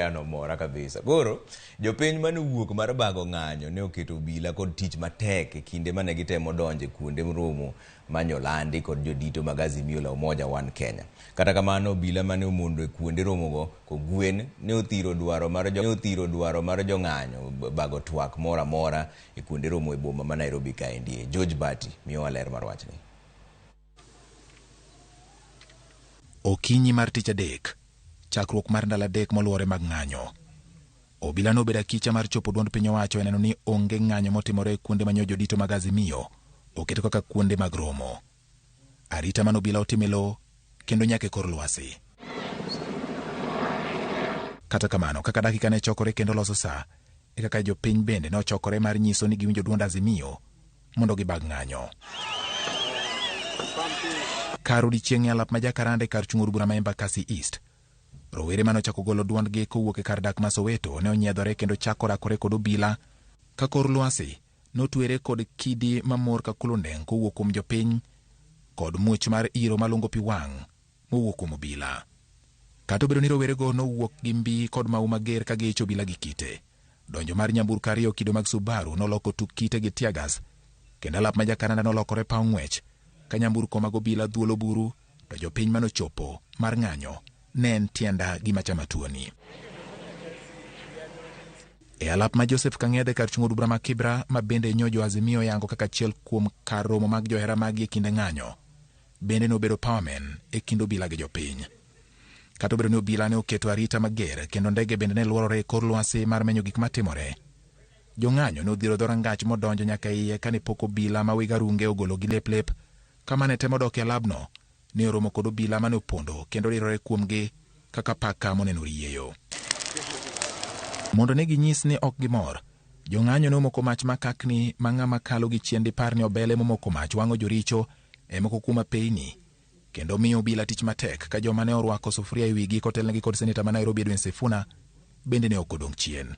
Ano mora kabisa. Koro, jopiny mane owuok mar bago ng'anyo ne oketo obila kod tich matek e kinde mane gitemo donjo e kuonde romo manyolandi kod jodito mag Azimio la Umoja One Kenya. Kata kamano, obila mane omondo e kuonde romogo kogwen ne othiro dwaro mar jo, ne othiro dwaro mar jong'anyo bago twak moro amora e kuonde romo e boma ma Nairobi kaendi. George Bati miyowa ler mar wachni. Okinyi mar tich adek, chakruok mar ndalo 3 moluwore mag ng'anyo. Obila nobedo akicha mar chopo duond piny owacho e neno ni onge ng'anyo motimore e kuonde ma jodito mag Azimio oketo kaka kuonde mag romo. Arita mane obila otimo e lowo kendo nyaka e kor lwasi. Kata kamano, kaka dakika ne chokore kendo loso saa, e kaka jopiny bende ne ochokore mar nyiso ni giwinjo duond Azimio mondo gibag ng'anyo. Kar odiechieng' e alap ma Jakaranda e kar chung' od bura ma Embakasi East, rowere mane ochako golo duondgi kowuok e kar dak ma Soweto ne onyiedhore kendo chako rakore kod obila ka kor lwasi notwere kod kidi mamor ka kulundeng' kowuok kuom jopiny kod muoch mar iro malungo pi wang' mowuok kuom obila. Kata obedo ni rowerego nowuok gi mbi kod mau mager ka giicho obila gi kite, donjo mar nyamburko ariyo kido mag Subaru noloko tuk kite gi teargas, kendo alap ma Jakaranda nolokore paw ng'wech ka nyamburko mag obila dhuolo buru to jopiny manochopo mar ng'anyo ne en tienda gima chama tuoni. E alap ma Joseph Kang'ethe kar chung' od bura ma Kibra ma bende nyo jo Azimio yango kaka achiel kuom kar romo mag johera maggi e kinde ng'anyo, bende nobedo powerman e kind obila gi jopiny. Kata obedo ni obila ne oketo arita mager kendo ndege bende ne luorore e kor lwasi mar menyo gik matimore, jong'anyo ne odhiro dhorangach modonjo nyaka iye kane pok obila ma weg arunge ogolo gi lep lep kama ne temo dok e alabno ne oromo kod obila mane opondo kendo rirore kuomgi kaka paka moneno rieyo. Mondo ne ginyis ni ok gimor, jong'anyo ne omoko mach makakni ma ng'ama kalo gi chien dipar ni obele momoko mach wang'o joricho e moko kuom apeyni kendo miyo obila tich matek ka joma ne orwako sufuria e wigi kotelnegi kod seneta ma Nairobi Edwin Sifuna bende ne ok odong' chien.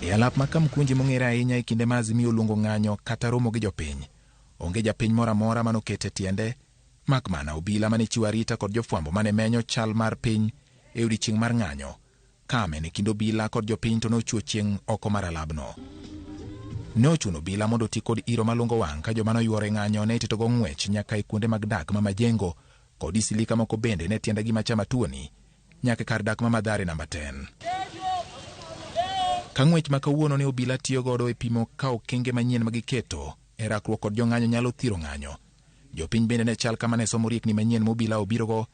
E alap ma Kamkunji mong'ere ahinya e kinde ma Azimio oluongo ng'anyo kata romo gi jopiny, onge japiny moro amora manokete tiende mak mana obila mane chiwo arita kod jofwambo mane menyo chal mar piny e odiechieng' mar ng'anyo. Kamen e kind obila kod jopiny to nochwo chieng' oko mar alabno. Ne ochuno obila mondo oti kod iro malungo wang' ka joma noyuoro e ng'anyo ne ititogo ng'wech nyaka e kuonde mag dak ma Majengo kod Isilika moko bende ne tienda gima chama tuoni nyaka e kar dak ma Mathare namba 10. Ka ng'wech ma kawuono ne obila tiyo godo e pimo ka okenge manyien ma giketo e rakruok kod jong'anyo nyalo thiro ng'anyo, jopiny bende ne chal kama ne somo riekni manyien ma obila obirogo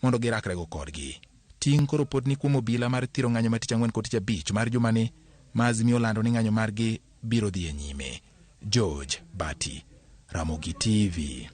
mondo girakrego kodgi. Ting' koro pod ni kuom obila mar thiro ng'anyo ma tich ang'wen kod tich abich mar jumani ma Azimio olando ni ng'anyo margi biro dhi e nyime. George Bati, Ramogi TV.